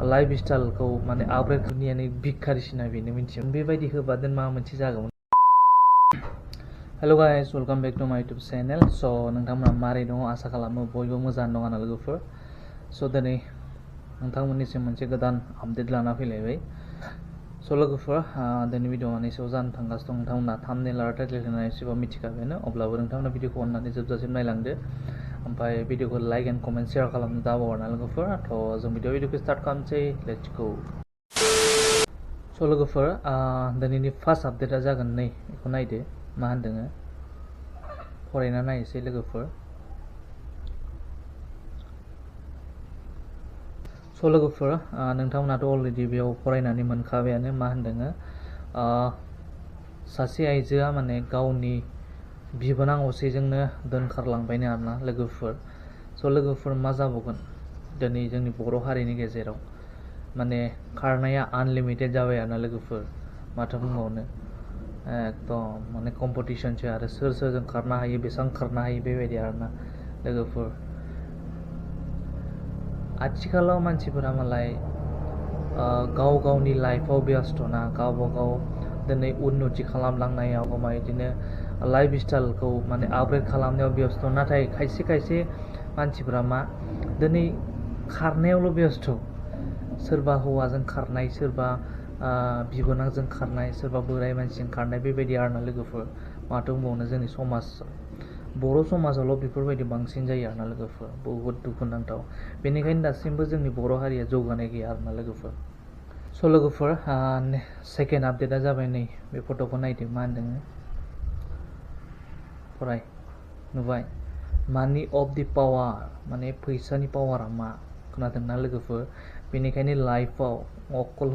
Life स्टाइलखौ माने upgrade दुनियानि भिखारिसिना बेनो मिथियो बेबायदि होबा देन माबा मोनसे जागौमोन। Hello guys, welcome back to my YouTube channel. So नोंथांमोना मारै दङ आसा खालामो बयबो मोजां दङ आंना लोगोफोर। सो दिनै नोंथांमोननिसिम मोनसे गोदान आपडेट लाना फैलायबाय। सो लोगोफोर दिनै भिडिअ माने सायाव जानो थांगासिनो दं। नोंथांमोना थाम्बनेल आरो टाइटेल होनानै एसेबां मिथिखाबायानो, अब्लाबो नोंथांमोना भिडिअखौ अननानै जोबजासिम नायलांदो। ओमफ्राय भिडिअखौ लाइक एन्ड कमेन्ट शेयार खालामनो दाबावना लोगोफोर। थ' जों भिडिअखौ स्टार्ट खालामसै, लेट्स गो। स' लोगोफोर दिनैनि फार्स्ट आपडेटआ जागोन नै बेखौ नायदो, मा होनदों फरायना नायनोसै लोगोफोर। स' लोगोफोर नोंथांमोनाथ' अलरेडि बेयाव फरायनानै मोनखाबायानो, मा होनदों सासे आइजोआ माने गावनि बिबोनां असेजोंनो दोनखारलांबायनो आरोना लोगोफोर। स' लोगोफोर मा जाबावगोन दिनै जोंनि बर' हारिनि गेजेराव माने खारनाया आनलिमिटेड जाबाय आरोना लोगोफोर। माथो बुंबावनो, एकदम माने कम्पिटिशनसो आरो सोर सोरजों खारनो हायो, बेसेबां खारनो हायो बेबायदि आरोना लोगोफोर। आथिखालाव मानसिफोरा मालाय गाव गावनि लाइफआव बेस्थ'ना, गावबा गाव दिनै उन्नति खालामलांनायाव बिदिनो लाइफ स्टाइलखौ माने आपग्रेड खालामनायाव बेस्थ'। नाथाय खायसे खायसे मानसिफोरा मा दिनै खारनायावल' बेस्थ'। सोरबा हौवाजों खारनाय, सोरबा बिबोनांजों खारनाय, सोरबा बोराइ मानसिजों खारनाय बेबायदि आरोना लोगोफोर। माथो बुंबावनो, जोंनि समाज बर' समाजावल' बेफोरबायदि बांसिन जायो आरोना लोगोफोर। बहुद दुखुनांथाव। बेनिखायनो दासिमबो जोंनि बर' हारिया जौगानाय गैया आरोना लोगोफोर। स' लोगोफोर सेकेन्ड आपडेटआ जाबाय नै बे फट'खौ नायदो, मा होनदों फराय, नुबाय मानि अफ दि पावार, माने फैसानि पावारा मा, खोनादोंना लोगोफोर। बेनिखायनो लाइफआव अकल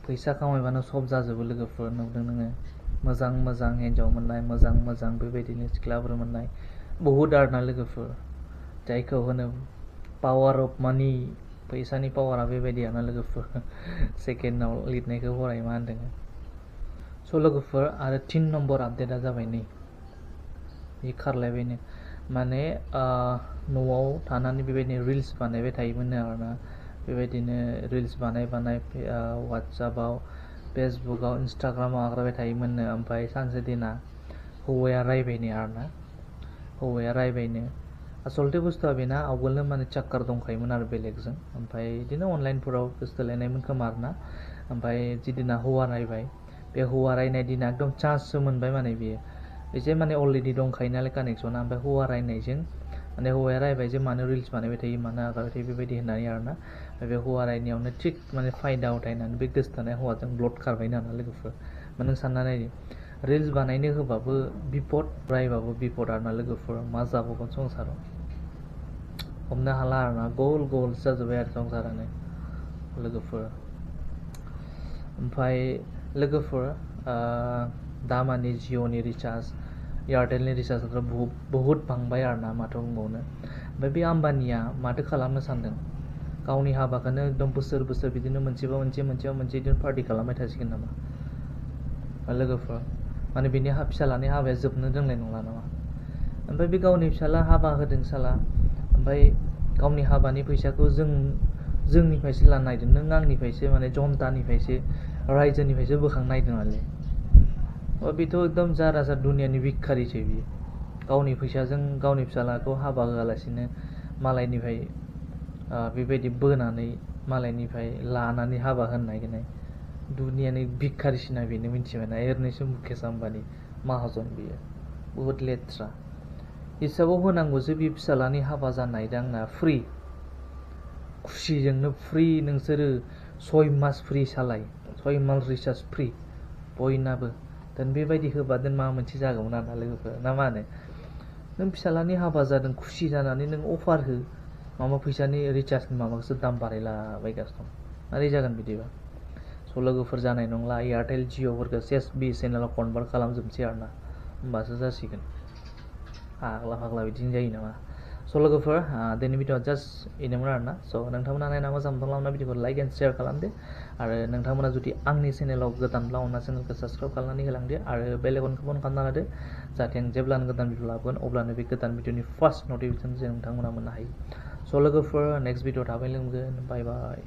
फैसा खामायबानो सब जाजोबो लोगोफोर। नुदों नोङो मोजां मोजां हिन्जाव मोननाय, मोजां मोजां बेबायदिनो सिख्लाफोर मोननाय बहुद आरोना लोगोफोर। जायखौ होनो पावार अफ मानि, फैसानि पावारा बेबायदि आरोना लोगोफोर। सेकेन्डआव लिरनायखौ फराय, मा होनदों। स' लोगोफोर आरो 3 नम्बर आपडेटआ जाबाय नै बे खारलायबायनो, माने न'आव थानानै बेबायदिनो रिल्स बानायबाय थायोमोननो आरोना। बेबायदिनो रिल्स बानाय वाट्सएपआव, फेसबुकआव, इन्सटाग्रामाव आगारबाय थायोमोननो। ओमफ्राय सानसे दिना हौवाया रायबायनो आरोना, हौवाया रायबायनो। आसलथे बुस्थुआ बेना आवगोलनो माने चाक्कार दंखायोमोन आरो बेलेगजों, ओमफ्राय बिदिनो अनलाइनफोराव गोसोथोलायनायमोन खोमा आरोना। ओमफ्राय जिदिना हौवा रायबाय, बे हौवा रायनाय दिना एकदम चान्ससो मोनबाय माने बियो। एसे माने अलरेडि दंखायो नालाय कानेक्सना। ओमफ्राय हौवा रायनायजों माने हौवाया रायबाय जे मानो रिल्स बानायबाय थायो, मानो आगारबाय थायो बेबायदि होननानै आरोना। ओमफ्राय बे हौवा रायनायावनो थिग माने फायदा उथायनानै बे गोसो थानाय हौवाजों ब्लड खारबायनो आरोना लोगोफोर। माने नों सानना नायदो, रिल्स बानायनो होबाबो बिपद, रायबाबो बिपद आरोना लोगोफोर। मा जाबावगोन संसाराव हमनो हाला आरोना, गल गल जाजोब्बाय आरो संसारानो लोगोफोर। ओमफ्राय लोगोफोर दामानि जिअ'नि रिचार्ज, एयारटेलनि रिचार्जफ्रा बहुद बांबाय आरोना, माथो बुंबावनो। ओमफ्राय बे आम्बानिया माथो खालामनो सानदों, गावनि हाबाखौनो एकदम बोसोर बोसोर बिदिनो मोनसेबा मोनसे बिदिनो पार्टि खालामबाय थासिगोन नामा लोगोफोर। माने बिनि फिसालानि हाबाया जोबनो रोंनाय नंला नामा। ओमफ्राय बे गावनि फिसाला हाबा होदों साला, ओमफ्राय गावनि हाबानि फैसाखौ जोंनिफ्रायसो लानो नागिरदों। नों आंनिफ्रायसो माने जनतानिफ्रायसो, रायजोनिफ्रायसो बोखांनो नागिरदों नालाय। बेथ' एकदम जारा दुनियानि भिखारिसो बियो। गावनि फैसाजों गावनि फिसालाखौ हाबा होआलासिनो मालायनिफ्राय बेबायदि बोनानै मालायनिफ्राय लानानै हाबा होनो नागिरनाय दुनियानि भिखारिसिना बेनो मिथिबायना। एरनोसो मुकेश आम्बानि माहाजन बियो, बहुद लेथ्रा। हिसाबाव होनांगौसो बे फिसालानि हाबा जानाय दांना फ्रि, खुसिजोंनो फ्रि। नोंसोरो 6 मास फ्रि सालाय, 6 मास रिचार्ज फ्रि बयनाबो। देन बेबायदि होबा देन माबा मोनसे जागौमोन आरोना लोगोफोर, ना मा होनो। नों फिसालानि हाबा जादों, खुसि जानानै नों अफार हो, माबा फैसानि रिचार्जनि माबाखौसो दाम बारायलाबायगासिनो दं। मारै जागोन बिदिबा। स' लोगोफोर जानाय नंला, एयारटेल जिअ'फोरखौ सेस BSNL कनभार्ट खालामजोबनोसै आरोना, होमबासो जासिगोन। फाग्ला बिदिनो जायो नामा। स' लोगोफोर दिनै भिडिअआ जास्ट बेनोमोन आरोना। स' नोंथांमोना नायना मोजां मोनदोंब्ला भिडिअखौ लाइक एन्ड शेयार खालामदो। आरो नोंथांमोना जुदि आंनि चेनेलाव गोदानब्ला अनना चेनेलखौ साबस्क्राइब खालामनानै होलांदो आरो बेल आइकनखौ अन खालामना लादो, जाहाथे आं जेब्लानो गोदान भिडिअ लाबोगोन अब्लानो बे गोदान भिडिअनि फार्स्ट नटिफिकेसन जों नोंथांमोना मोननो हायो। स' लोगोफोर नेक्स्ट भिडिअ थाबै लोगो मोनगोन। बाय बाय।